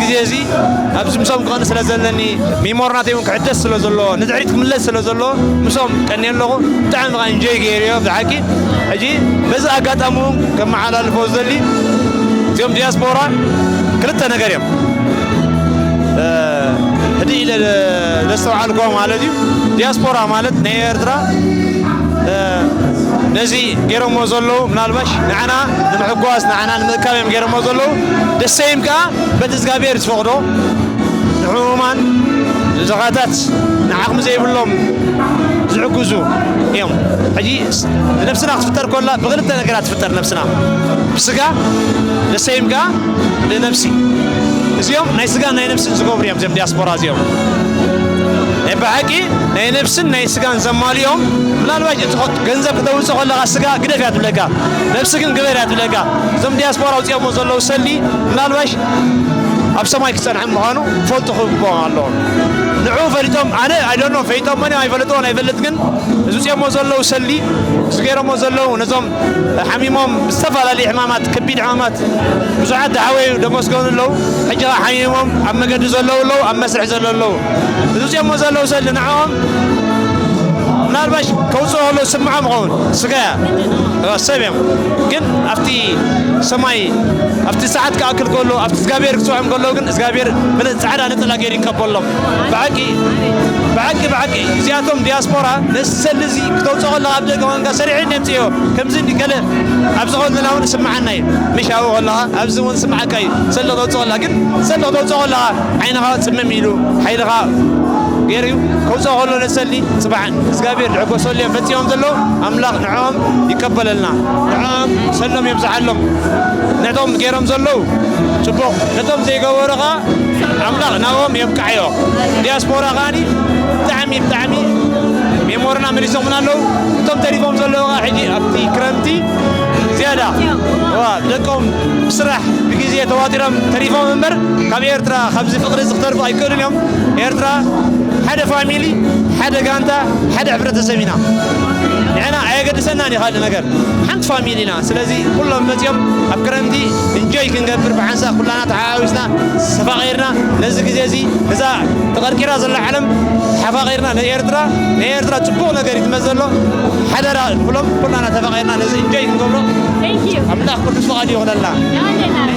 ግዜ እዚ ኣብዚ ምሶም ክቐኒ ስለ ዘለኒ፣ ሚሞሪ ናተይ እውን ክሕደስ ስለ ዘለዎ፣ ንድሕሪት ክምለስ ስለ ዘለዎ፣ ምሶም ቀንየ ኣለኹ። ብጣዕሚ ከዓ ኢንጆይ ገይረዮ ብሓቂ። ሕጂ በዚ ኣጋጣሚ እውን ከመሓላልፎ ዝደሊ፣ እዚኦም ዲያስፖራ ክልተ ነገር እዮም። እ፣ ህድእ ኢለ ዘስተውዓልኮ ማለት እዩ። ዲያስፖራ ማለት ናይ ኤርትራ፣ እ፣ ነዚ ገይሮሞ ዘለዉ ምናልባሽ ንዓና ንምሕጓስ፣ ንዓና ንምእካብ እዮም ገይሮሞ ዘለዉ። ደሰይም ከዓ በቲ እግዚኣብሔር ዝፈቕዶ ንሕሙማን፣ ንድኻታት፣ ንዓቕሚ ዘይብሎም ዝሕግዙ እዮም። ሕጂ ስ-፣ ነብስና ክትፍጠር ከላ ብክልተ ነገራት ትፍጠር ነብስና። ብስጋ፣ ደሰይም ከዓ ብነብሲ። እዚኦም ናይ ስጋን ናይ ነብስን ዝገብሩ እዮም፣ እዚኦም ዲያስፖራ እዚኦም። ናይ ብሓቂ ናይ ነብስን ናይ ስጋን ዘማልኦም። ምናልባሽ እቲ ኸ-፣ ገንዘብ ክተውፅእ ከለኻ ስጋ ግደፍ እያ ትብለካ፣ ነብሲ ግን ግበር እያ ትብለካ። እዞም ዲያስፖራ ኣውፅኦሞ ዘለዉ ሰልዲ ምናልባሽ ኣብ ሰማይ ክፀንሐ ምዃኑ ክፈልጡ ክግብኦም ኣለዎም። ንዑ ፈሊጦም፣ ኣነ ኣይደኖ ፈሊጦም መን ኣይፈለጥዎ ኣይፈልጥ፣ ግን እዚ ውፅኦሞ ዘለዉ ሰልዲ፣ እዚ ገይሮሞ ዘለዉ ነዞም ሓሚሞም ብዝተፈላለዩ ሕማማት፣ ከቢድ ሕማማት ብዙሓት ዝሓወዩ ደመስገኑ ኣለዉ። ሕጂ ኸዓ ሓሚሞም ኣብ መገዲ ዘለዉ ኣለዉ፣ ኣብ መስርሕ ዘለዉ ኣለዉ። እዚ ውፅኦሞ ዘለዉ ሰልዲ ንዕኦም ምናልባሽ ከውፅኦ ከሎ ስምዖም ይኸውን፣ ስጋ እያ፣ ሰብ እዮም። ግን ኣብቲ ሰማይ፣ ኣብቲ ሰዓት ክኣክል ከሎ፣ ኣብቲ እግዚኣብሔር ክፅውዖም ከሎ ግን እግዚኣብሔር ብነ-፣ ጻዕዳ ነጠላ ገይሩ ይቀበሎም። ብሓቂ፣ ብሓቂ፣ ብሓቂ እዚኣቶም ዲያስፖራ ነዚ ሰልዲ እዚ ክተውፅኦ ከለኻ ኣብ ደገ ኮንካ ሰሪዐ እየ የምፅኦ፣ ከምዚ እንዲ ገለ ኣብዚ ከለና እውን ስምዓና እዩ። ምሽ ኣብኡ ከለኻ ኣብዚ እውን ስምዓካ እዩ። ሰልዲ ክተውፅኦ ከለኻ ግን፣ ሰልዲ ክተውፅኦ ከለኻ ዓይንኻ ጽምም ኢሉ፣ ሓይልኻ ገይሩ እዩ። ከውፅኦ ከሎ ነቲ ሰልዲ ጽባሕን እግዚኣብሔር ዝሕጎሰሉ እዮም ፈጺሞም ዘለዉ። ኣምላኽ ንዕኦም ይቀበለልና። ንዕኦም ሰሎም የብዝሓሎም። ነቶም ገይሮም ዘለዉ ጽቡቕ፣ ነቶም ዘይገበሩ ኸዓ ኣምላኽ ናብኦም የብቅዓዮ። ዲያስፖራ ከዓኒ ብጣዕሚ፣ ብጣዕሚ ሜሞርና መሊሶምና ኣለዉ። እቶም ተሪፎም ዘለዉ ኸዓ ሕጂ ኣብቲ ክረምቲ ዝያዳ፣ ዋ፣ ደቆም ብስራሕ ብግዜ ተዋጢሮም ተሪፎም እምበር ካብ ኤርትራ፣ ካብዚ ፍቕሪ እዚ ክተርፉ ኣይክእሉን እዮም። ኤርትራ ሓደ ፋሚሊ፣ ሓደ ጋንታ፣ ሓደ ሕብረተሰብ ኢና። ንሕና ኣየገድሰናን እዩ ካልእ ነገር። ሓንቲ ፋሚሊ ኢና። ስለዚ ኩሎም መጺኦም ኣብ ክረምቲ እንጆይ ክንገብር ብሓንሳእ ኩላና ተሓዋዊስና ተፋቒርና ነዚ ግዜ እዚ፣ እዛ ተቐርቂራ ዘላ ዓለም ተሓፋቒርና ንኤርትራ፣ ንኤርትራ ጽቡቕ ነገር እዩ ዝመጽእ ዘሎ። ሓደራ ንኹሎም ኩላና ተፋቒርና ነዚ እንጆይ ክንገብሮ ኣምላኽ ቅዱስ ፍቓድ ይኹነልና።